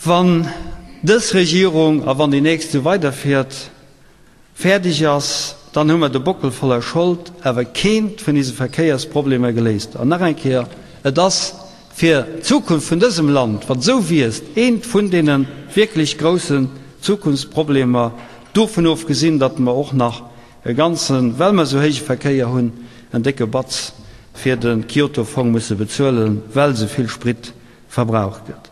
Wann dës Regierung, a wann déi nächst esou weiderfiert, fäerdeg ass, dann hu mer de Bockel voller Schold, awer keent vun ise Verkéiersproblemer geléist. An nach eng Kéier, Et ass fir d'Zukunft vun dësem Land, wat esou wiisst, eent vun deene wierklech groussen Zukunftsproblemer, dovun ofgesinn, datt mer och nach e ganzen, well mer esou héije Verkéier hunn, en décke Batz fir de Kyoto-Fong musse bezuelen, well esou vill Sprit verbraucht gëtt.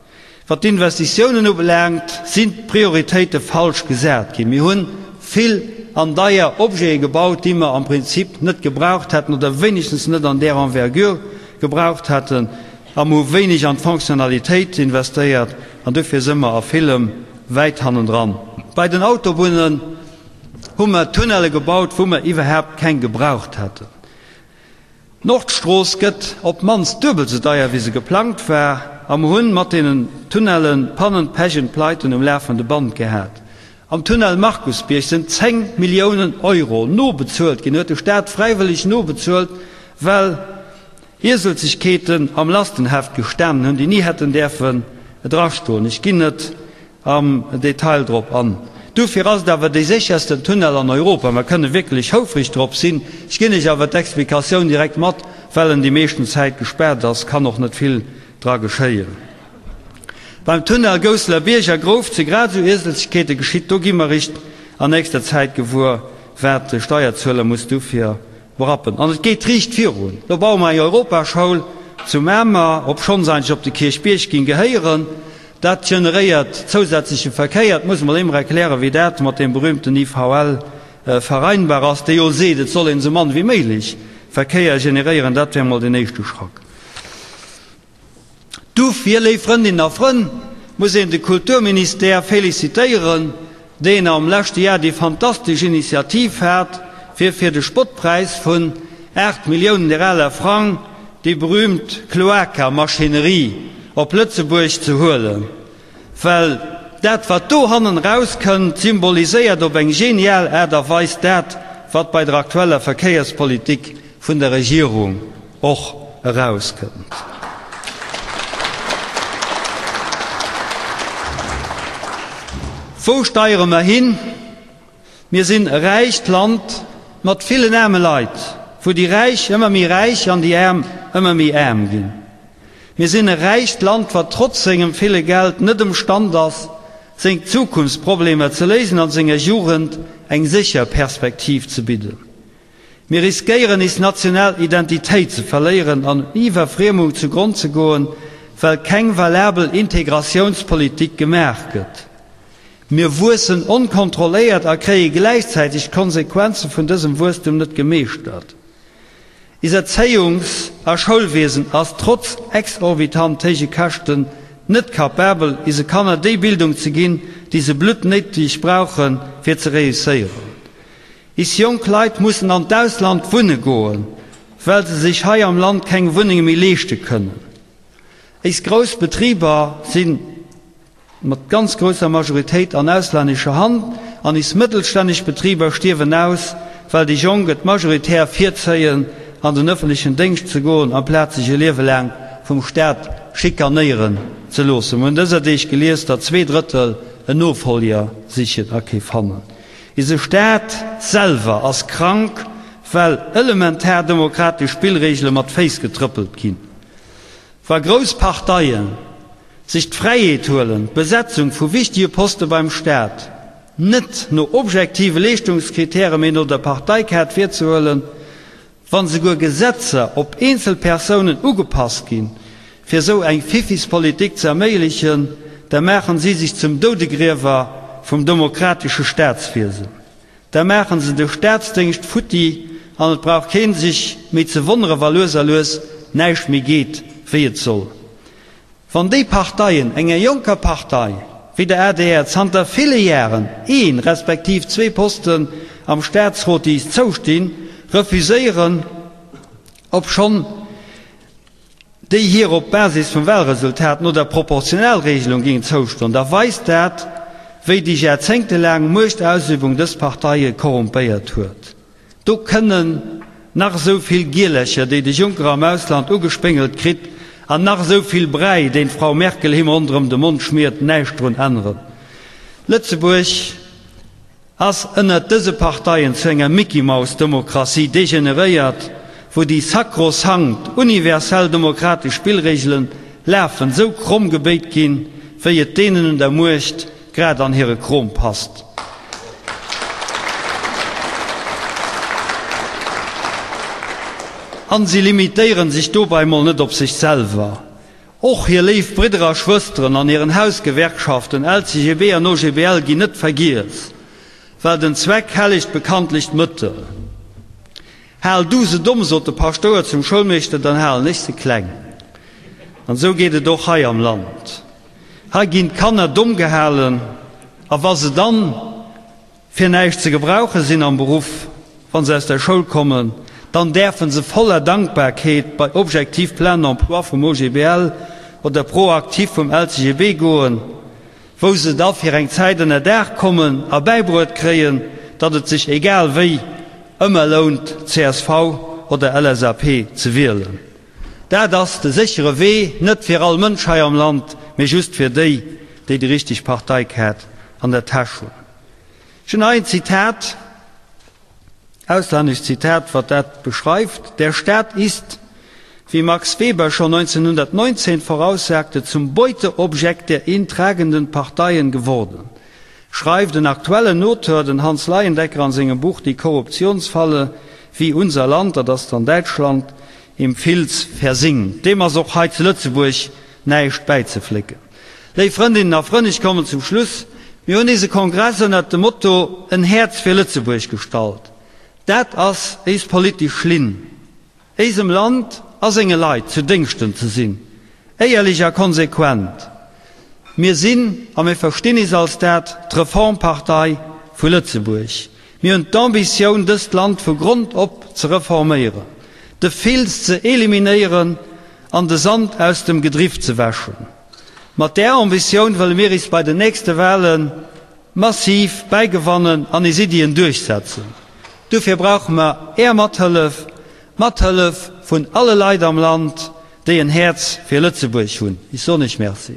Wat d'Investitiounen ubelaangt, sinn d'Prioritéite falsch gesat ginn. Mir hunn vill an deier Objete gebaut, déi mer am Prinzip net gebraucht hätten oder wéinegstens net an där Envergure gebraucht hätten, a mer hu wéineg an d'Fonctionnalitéit investéiert an dofir si mer a villem wäit hannendran. Bei den Autobunnen hu mer Tunnelle gebaut, wou mer iwwerhaapt keng gebraucht hätten. D'Nordstrooss gëtt op d'mannst duebel sou deier wéi se geplangt war a mer hunn mat deenen Tunnellen Pannen, Pech und Pleiten um lafende Band gehat. Am Tunnel Markusbierg sinn 10 Milliounen Euro nobezuelt ginn, huet de Staat fräiwëlleg nobezuelt, well Ieselzegkeeten am Lastenheft gestanen hunn, déi ni hätten däerfen drastoen. Ech ginn net am Detail drop an. Dofir ass et awer dee séchersten Tunnel an Europa. Mer kënne wierklech houfreg drop sinn. Ech ginn Iech awer d'Explikatioun direkt mat, Well en déi meeschten Zäit gespaart ass, kann och net vill dra geschéien. Beim Tunnel Gousseler Bierg a Grouft si grad esou Ieselzegkeete geschitt. Do gi mer eréischt an nächster Zäit gewuer, wat de Steierzueler muss dofir Berappen. An et geet riicht virun. Lo baue mer eng Europaschoul zu Mamer, obschonn se eigentlech op de Kierchbierg ging gehéieren. Dat generéiert zousätzleche Verkéier. Et muss emol eemol erklären, wéi dat mat deem berühmten IVL vereinbar ass, dee jo seet, et soll een esou mann wéi méiglech Verkéier generéieren. Dat wär emol den éischte Schrack. Dofir, léif Frëndinnen a Frënn, muss een de Kulturministère félicitéieren, deen am leschte Jar déi fantastesch Initiativ hat, fir fir de Spottpräis vun 8 Milliounen der aler Frang déi berühmt Cloaca-Maschinerie op Lëtzebuerg ze huelen. Well dat, wat do hannen erauskënnt, symboliséiert op eng genial Aart a Weis dat, wat bei der aktueller Verkéierspolitik vun der Regierung och erauskënnt. Wou steiere mer hin? Mir sinn e räicht Land mat villen aarme Leit, wou déi Räich ëmmer méi räich an déi Aarm ëmmer méi aarm ginn. Mir sinn e räicht Land, wat trotz sengem ville Geld net ëmstand ass, seng Zukunftsproblemer ze léisen an senger Jugend eng sécher Perspektiv ze bidden. Mir riskéieren is national Identitéit ze verléieren an un Iwwerfriemung zu Gronn ze goen, well keng valabel Integratiounspolitik gemaach gëtt. Mir wuessen onkontrolléiert a kréie gläichzäiteg d'Konsequenze vun dësem Wuesstem net gemeeschtert. Is Erzéiungs a Schoulwiesen ass trotz exorbitant héije Käschten net kapabel, ise Kanner déi Bildung ze ginn, déi se bluttnéideg brauchen, fir ze réusséieren. Is jonk Leit mussen an d'Ausland wunne goen, well se sech hei am Land keng Wunnenge méi leeschte kënnen. Is grouss Betriber sinn mat ganz grousser Majoritéit an auslännescher Hand an is mëttelstänneg Betriber stierwen aus, well déi Jonk et majoritär virzéien, an den ëffentlechen Déngscht ze goen, amplaz sech e Liewe laang vum Staat schikanéieren ze loossen. Mer hunn dëser Deeg gelies, datt zweedrëttel en Nofollger sichen a kee fannen. Ise Staat selwer ass krank, well elementar demokratesch Spillreegele mat Féiss getrëppelt ginn. Wa grouss Parteien sech d'Fräiheet huelen, d'Besetzung vu wichtege Poste beim Staat net no objektive Leeschtungskritäre mee no der Parteikaart virzehuelen, wann souguer Gesetzer op eenzel Persounen ugepasst ginn, fir esou eng Fiffispolitik ze erméiglechen, da maachen si sech zum Doudegriewer vum demokratesche Staatswiesen. Da maachen se de Staatsdéngscht futti an et brauch keen sech méi ze wonnere wa lues a lues näischt méi geet wéi et soll. Wann déi Parteien enger jonker Partei wéi der adr zanter ville Jaren een respektiv zwee Posten am Staatsrot déi is zoustinn refuséieren, obschonn déi hir op Basis vum Wahlresultat no der Proportionalregelung gingen zoustoen, da weist dat, wéi déi jarzéngtelaang Muechtausübung dës Parteie korrumpéiert huet. Do kënnen nach esou vill Gielercher, déi de Juncker am Ausland ugespéngelt kritt. An nach esou vill Bräi, deen d'Frau Merkel him ronderëm de Mond schmiert, näischt drun änneren. Lëtzebuerg ass ënnert dëse Parteien zu enger Mickey-Maus-Demokratie degeneréiert, wou déi sakrosankt universell demokratesch Spillregelen lafend esou kromm gebéit ginn, wéi et deenen un der Muecht grad an hire Krom passt. An si limitéieren sech dobei mol net op sech selwer. Och hir léif Bridder a Schwësteren an hiren Hausgewerkschaften LCGB an OGBL ginn net vergiess, well den Zweck hellegt bekanntlech d'Mëttel. Hal du se domm, sot de Paschtouer zum Schoulmeeschter, dann halen ech se kleng. An esou geet et och hei am Land. Hei ginn d'Kanner domm gehalen, a wa se dann fir näischt ze gebrauche sinn am Beruff, wa se aus der Schoul kommen, dann däerfe se voller Dankbarkeet bei Objectif Plein Emploi vum OGBL oder ProActif vum LCGB goen, wou se da fir eng Zäit ënner Daach kommen a bäibruet kréien, datt et sech egal wéi ëmmer lount, csv oder LSAP ze wielen. Dat ass de séchere Wee, net fir all Mënsch hei am Land, mee just fir déi, déi déi richteg Parteikaart an der Täsch hunn. Ech hunn hei en Zitat, auslännescht Zitat, wat dat beschreift, Der Staat ist, wie Max Weber schon 1919 voraussagte, zum Beuteobjekt der ihn tragenden Parteien geworden, schreift en aktuellen Auteur, den Hans Leyendecker, an sengem Buch Die Korruptionsfalle, wie unser Land, dat ass dann Däitschland, im Filz versinkt. Deem ass och hei zu Lëtzebuerg näischt bäizeflécken. Léif Frëndinnen a Frënn, ech kommen zum Schluss, Mir hunn eise Kongress ënnert dem Motto En Häerz fir Lëtzebuerg gestallt. Dat ass éis politesch Linn. Éisem Land a senge Leit zu Déngschten ze sinn, éierlech a konsequent. Mir sinn, a mir verstinn is als dat, d'Reformpartei vu Lëtzebuerg. Mir hunn d'Ambitioun, dëst Land vu Grond op ze reforméieren, de Filz ze eliminéieren an de Sand aus dem Gedriff ze wäschen. Mat där Ambitioun wëlle mir is bei den nächste Wahlen massiv bäigewannen an is Iddien duerchsetzen. Dofir brauche mer Är Mathëllef, d'Mathëllef vun alle Leit am Land, déi en Häerz fir Lëtzebuerg hunn. Ech soen Iech Merci.